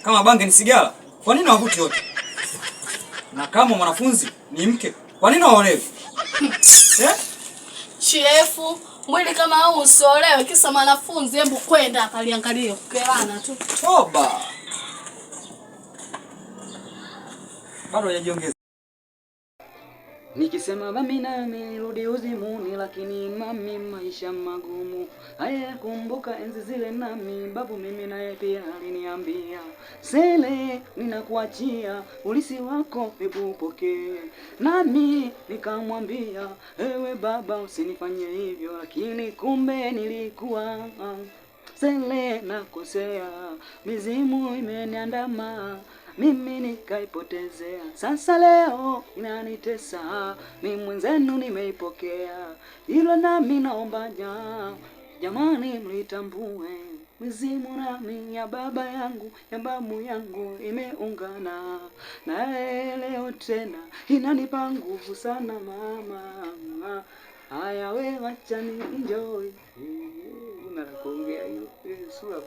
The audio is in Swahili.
Kama bange ni sigara, kwa nini wavuti wote? Na kama mwanafunzi ni mke, kwa nini waolewe? Eh? Chifu, mwili kama huu usiolewe kisa mwanafunzi, hebu kwenda akaliangalie kukelana tu. Toba. Bado hajajiongeza. Nikisema mami nami nirudi uzimuni, lakini mami maisha magumu. Haya, kumbuka enzi zile nami babu mimi naye pia aliniambia, Sele, ninakuachia ulisi wako, hebu upokee. Nami nikamwambia, ewe baba usinifanye hivyo, lakini kumbe nilikuwa Sele nakosea, mizimu imeniandama mimi nikaipotezea. Sasa leo inanitesa, mi mwenzenu nimeipokea, ilo nami naomba jamani, mlitambue mizimu nami ya baba yangu ya babu yangu imeungana naye leo tena inanipa nguvu sana mama. Haya we wacha ni enjoy. Una la kuongea hiyo sura.